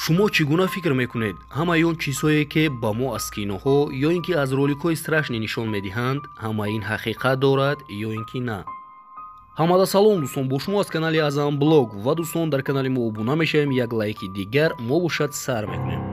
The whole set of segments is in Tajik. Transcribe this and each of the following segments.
Шумо чӣ гуна фикр мекунед? Ҳамаи он чизҳое, ки ба мо аз киноҳо ё ин ки аз роликҳои страшный нишон медиҳанд, ҳамаи ин ҳақиқат дорад ё ин ки на? Ҳамада салом, дӯстон, бо шумо аз канали Азам Блог ва дӯстон, дар канали мо обуна мешавем, як лайки дигар мо бошад, сар мекунем.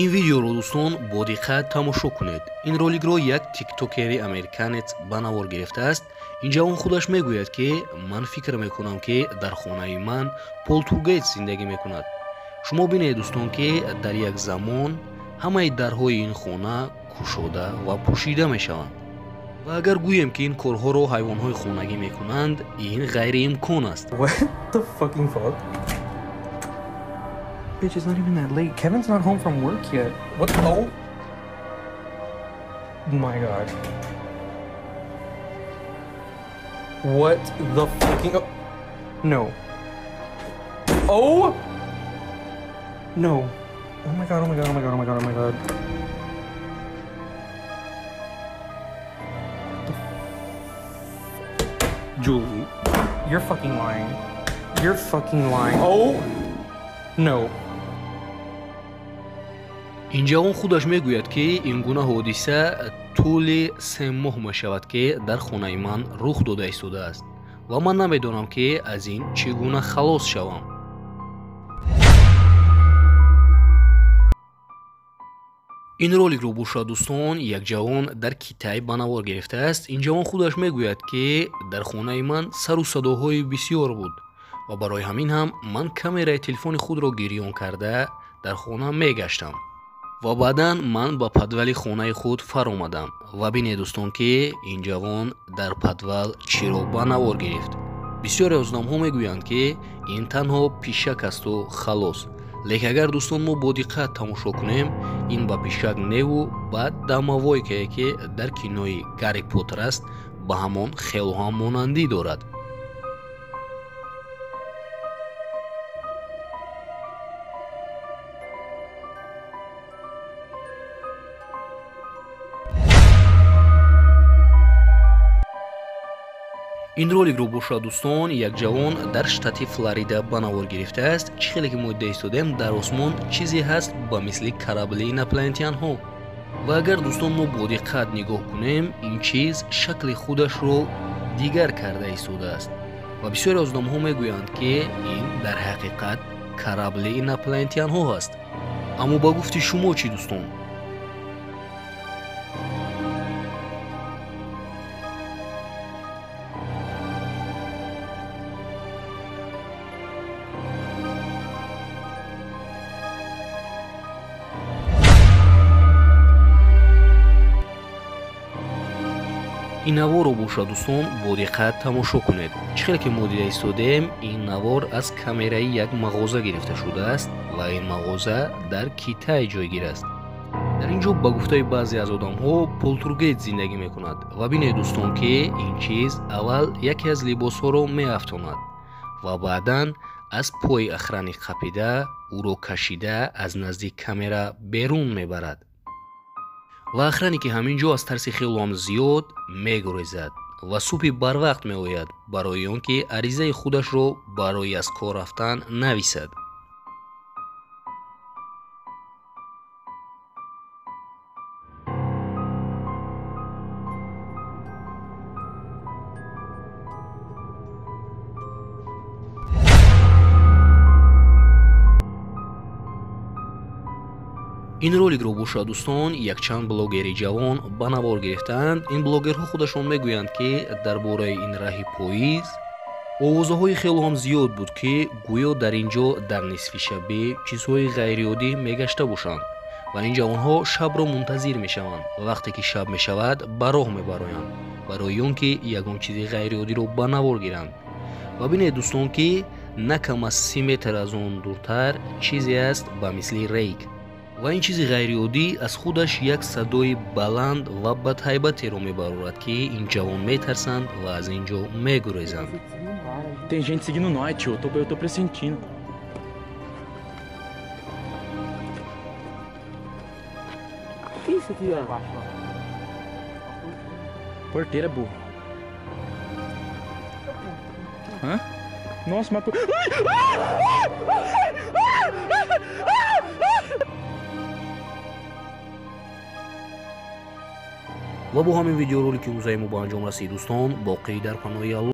Ин видеоро, дӯстон, бо диққат тамошо кунед. Ин роликро як тиктокери американец ба навор гирифтааст. Ин ҷавон худаш мегӯяд, ки ман фикр мекунам, ки дар хонаи ман полтургейт зиндагӣ мекунад. Шумо бинед, дӯстон, ки дар як замон ҳамаи дарҳои ин хона кушода ва пӯшида мешаванд. Ва агар гӯем, ки ин корҳоро ҳайвонҳои хонагӣ мекунанд, ин ғайриимкон аст. What the fucking fuck? Bitch, it's not even that late. Kevin's not home from work yet. What? Oh my god. What the fucking... Oh. No. Oh! No. Oh my god, oh my god, oh my god, oh my god, oh my god. What the Julie, you're fucking lying. You're fucking lying. Oh! No. Ин ҷавон худаш мегӯяд, ки ин гуна ҳодиса тӯли 3 моҳ мешавад, ки дар хонаи ман рух дода истодааст ва ман намедонам, ки аз ин чӣ гуна халос шавам. Ин роликро бошад, дӯстон, як ҷавон дар Китай ба навор гирифтааст. Ин ҷавон худаш мегӯяд, ки дар хонаи ман сару садоҳои бисёр буд ва барои ҳамин ҳам ман камераи телефони худро гирён карда дар хона мегаштам. Ва баъдан ман ба подвали хонаи худ фаромадам ва бинед, дӯстон, ки ин ҷавон дар подвал чиро ба навор гирифт. Бисёре аз одамҳо мегӯянд, ки ин танҳо пишак асту халос. Лекин агар, дӯстон, мо бо диққат тамошо кунем, ин ба пишак неву ба домовойкае, ки дар кинои Гарри Поттер аст, ба ҳамон хело ҳам монандӣ дорад. Ин роликро бошад, дӯстон, як ҷавон дар штати Флорида ба навор гирифтааст. Чӣ хеле ки мо дида истодем, дар осмон чизе ҳаст ба мисли корабли инопланетянҳо. Ва агар, дӯстон, мо бо диққат нигоҳ кунем, ин чиз шакли худашро дигар карда истодааст. Ва бисёре аз одамҳо мегӯянд, ки ин дар ҳақиқат корабли инопланетянҳо ҳаст. Аммо ба гуфти шумо чӣ, дӯстон? Ин наворро бошад, дӯстон, бо диққат тамошо кунед. Чӣ хеле ки мо дида истодем, ин навор аз камераи як мағоза гирифта шудааст ва ин мағоза дар Китай ҷойгир аст. Дар ин ҷо ба гуфтаи баъзе аз одамҳо полтургейт зиндагӣ мекунад ва бинед, дӯстон, ки ин чиз аввал яке аз либосҳоро меафтонад ва баъдан аз пои охраник қапида ӯро кашида аз назди камера берун мебарад. Ва охраники ҳамин ҷо аз тарси хелоам зиёд мегурезад ва субҳи барвақт меояд барои он ки аризаи худашро барои аз кор рафтан нависад. Ин роликро бошад, дӯстон, якчанд блогери ҷавон ба навор гирифтаанд. Ин блогерҳо худашон мегӯянд, ки дар бораи ин раҳи поиз овозаҳои хело ҳам зиёд буд, ки гӯё дар ин ҷо дар нисфи шабӣ чизҳои ғайриоддӣ мегашта бошанд ва ин ҷавонҳо шабро мунтазир мешаванд. Вақте ки шаб мешавад, ба роҳ мебароянд барои он ки ягон чизи ғайриоддиро ба навор гиранд. Ва бинед, дӯстон, ки на кам аз 30 метр аз он дуртар чизе аст ба мисли рейк. Ва ин чизи ғайриоддӣ аз худаш як садои баланд ва бадҳайбатеро мебарорад, ки ин ҷавон метарсанд ва аз ин ҷо мегурезанд. Tem gente seguindo nós, tio. Eu tô pressentindo. Que isso aqui, ó? Porteira, burro. Hã? Nossa, mas... Ва бо ҳамин видеоролики имрӯзаи мо ба анҷом расид, дӯстон. Боқӣ дар паноҳи Аллоҳ.